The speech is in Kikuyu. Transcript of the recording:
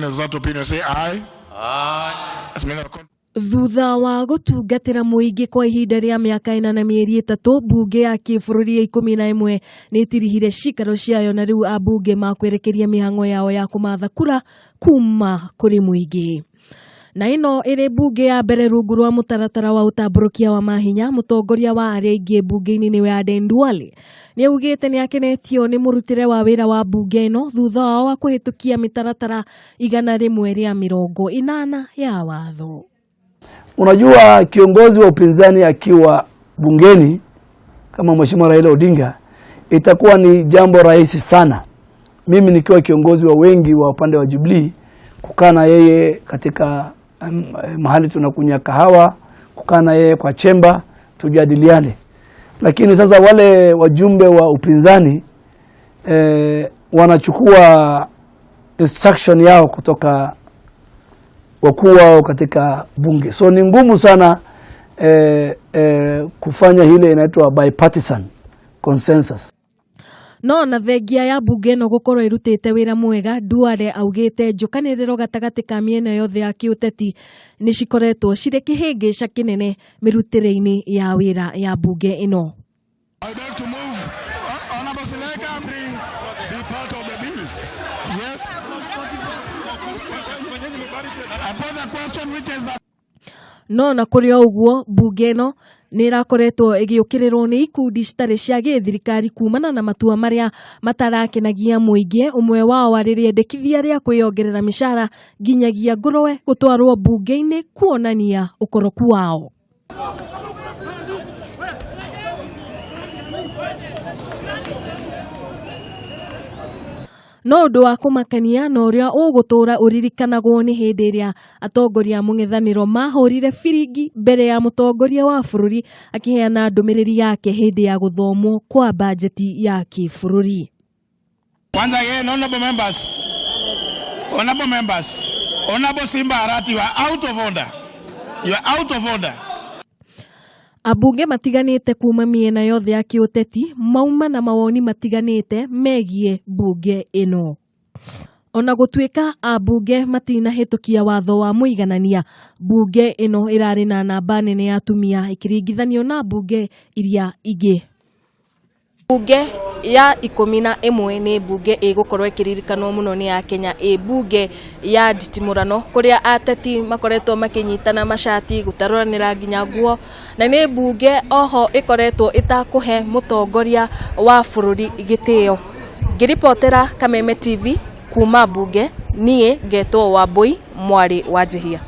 Of that opinion say aye. Aye. As many are Thutha wa gũtungatĩra mũingĩ kwa ihinda rĩa mĩaka 4 na mĩeri 3, mbunge ya kĩbũrũri ya 11 nĩ ĩtirihire cikaro ciayo na rĩu ambunge makwerekeria mĩhang'o yao ya kũmatha kura kuma kũrĩ mũingĩ. Na ĩno ĩrĩ mbunge ya mbere rungu rwa mũtaratara wa ũtambũrũkia wa mahinya, mũtongoria wa arĩa aingĩ mbunge-inĩ nĩwe Aden Duale nĩ augĩte nĩ akenetio nĩ mũrutĩre wa wĩra wa mbunge ĩno thutha wao wa kũhĩtũkia mĩtaratara 180 ya watho. Unajua, kiongozi wa upinzani akiwa bungeni kama Mheshimiwa Raila Odinga, itakuwa ni jambo rahisi sana mimi nikiwa kiongozi wa wengi wa upande wa Jubilee kukaa na yeye katika mahali tunakunywa kahawa, kukaa na yeye kwa chemba tujadiliane. Lakini sasa wale wajumbe wa upinzani wanachukua instruction yao kutoka wakuu wao katika bunge, so ni ngumu sana kufanya ile inaitwa bipartisan consensus. No na thengia ya mbunge ĩno gũkorwo ĩrutĩte wĩra mwega, Duale augĩte njũkanĩrĩro gatagatĩ ka mĩena yothe ya kĩũteti nĩ cikoretwo cirĩ kĩhĩngĩca kĩnene mĩrutĩre-inĩ ya wĩra ya mbunge ĩno. I beg to move. Honorable Sileka, be part of the bill. Yes. I pose a question which is that No na kũrĩ o ũguo, mbunge ĩno nĩ ĩrakoretwo ĩgĩũkĩrĩrwo nĩ ikundi citarĩ cia gĩthirikari kumana na matua marĩa matarakenagia mũingĩ, ũmwe wao arĩ rĩendekithia rĩa kwĩyongerera mĩcara nginyagia ngũrwe gũtwarwo mbunge-inĩ kuonania ũkoroku wao. No ũndũ wa kũmakania na ũrĩa ũgũtũra ũririkanagwo nĩ hĩndĩ ĩrĩa atongoria a mũng'ethanĩro mahũrire biringi mbere ya mũtongoria wa bũrũri akĩheana ndũmĩrĩri yake hĩndĩ ya gũthomwo kwa bajeti ya kĩbũrũri. Once again, honorable members, honorable members, Honorable Simba Arati, you are out of order. You are out of order. Ambunge matiganĩte kuma mĩena yothe ya kĩũteti mauma na mawoni matiganĩte megiĩ mbunge ĩno. Ona gũtuĩka ambunge matinahĩtũkia watho wa mũiganania, mbunge ĩno ĩrarĩ na namba nene ya atumia ĩkĩringithanio na mbunge iria ingĩ. Mbunge ya 11 nĩ mbunge ĩgũkorwo ĩkĩririkanwo mũno nĩ akenya, ĩ mbunge ya nditimũrano kũrĩa ateti makoretwo makĩnyitana macati, gũtarũranĩra nginya nguo, na nĩ mbunge oho ĩkoretwo ĩtakũhe mũtongoria wa bũrũri gĩtĩo. Ngĩribotera Kameme TV kuma mbunge, niĩ ngetwo Wambui mwarĩ wa Njihia.